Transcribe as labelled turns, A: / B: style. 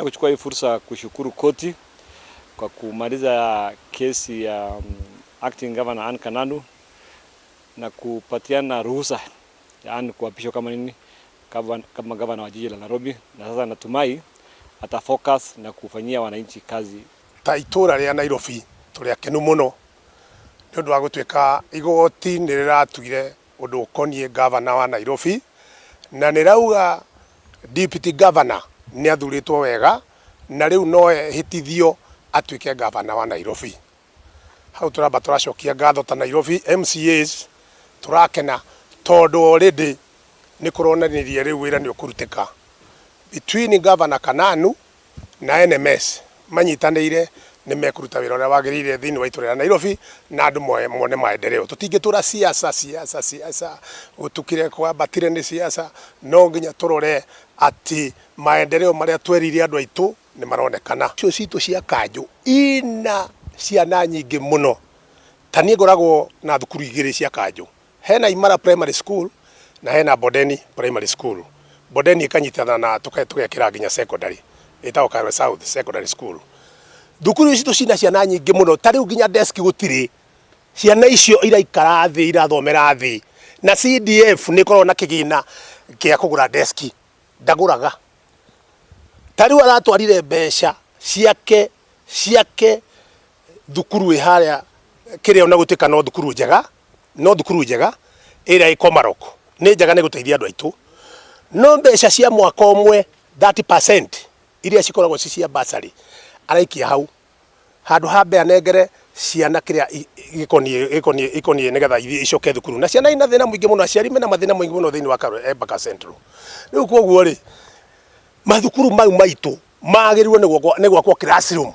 A: Ningependa kuchukua hii fursa kushukuru koti kwa kumaliza kesi ya acting governor Anne Kananu na kupatiana ruhusa ya Anne kuapishwa kama nini kama gavana wa jiji la Nairobi, na sasa natumai ata focus na kufanyia wananchi kazi.
B: Ta itũra rĩa Nairobi tũrĩ akenu mũno nĩ ũndũ wa gũtuĩka igoti nĩ rĩratuire ũndũ ũkoniĩ gavana wa Nairobi, na nĩ rauga deputy governor nĩ athurĩtwo wega na rĩu no ehĩtithio atuĩke gavana wa Nairobi. Hau tũramba tũracokia ngatho ta Nairobi MCAs, tũrakena tondũ already nĩ kũronanirie rĩu wĩra nĩ ũkũrutĩka between Governor Kananu na NMS manyitanĩire, nĩ mekũruta wĩra ũrĩa wagĩrĩire thĩinĩ wa itũra rĩa Nairobi na andũ mone maendeleo. Tũtingĩtũra siasa, siasa, siasa, gũtukire kwambatire nĩ siasa. No nginya tũrore atĩ maendeleo marĩa twerire andũ aitũ nĩ maronekana. Icio citũ cia kanjũ ina ciana nyingĩ mũno. Ta niĩ ngoragwo na thukuru igĩrĩ cia kanjũ, hena Imara Primary School na hena Bondeni Primary School. Bondeni ĩkanyitana na tũgekĩra nginya secondary ĩtagwo Karwe South Secondary School. Thukuru ici cina ciana nyingĩ mũno, ta rĩu nginya desk gũtirĩ. Ciana icio iraikara thĩ, irathomera thĩ, na CDF nĩ ĩkoragwo na kĩgĩna kĩa kũgũra desk, ndagũraga. Ta rĩu aratwarire mbeca ciake thukuru ĩ harĩa kĩrĩa, ona gũtuĩka no thukuru njega, no thukuru njega ĩrĩa ĩ Komarok nĩ njega, nĩ gũteithia andũ aitũ, no mbeca cia mwaka ũmwe 30% iria cikoragwo ci cia bursary araikia hau handũ ha mbe anengere ciana kĩrĩa gĩkoniĩ nĩgetha ithiĩ icoke thukuru. Na ciana ina thĩna mũingĩ mũno, aciari mena mathĩna maingĩ mũno thĩinĩ wa Karwe Embakasi Central. Rĩu koguo rĩ, mathukuru mau maitũ magĩrĩirwo nĩ gwakwo classroom.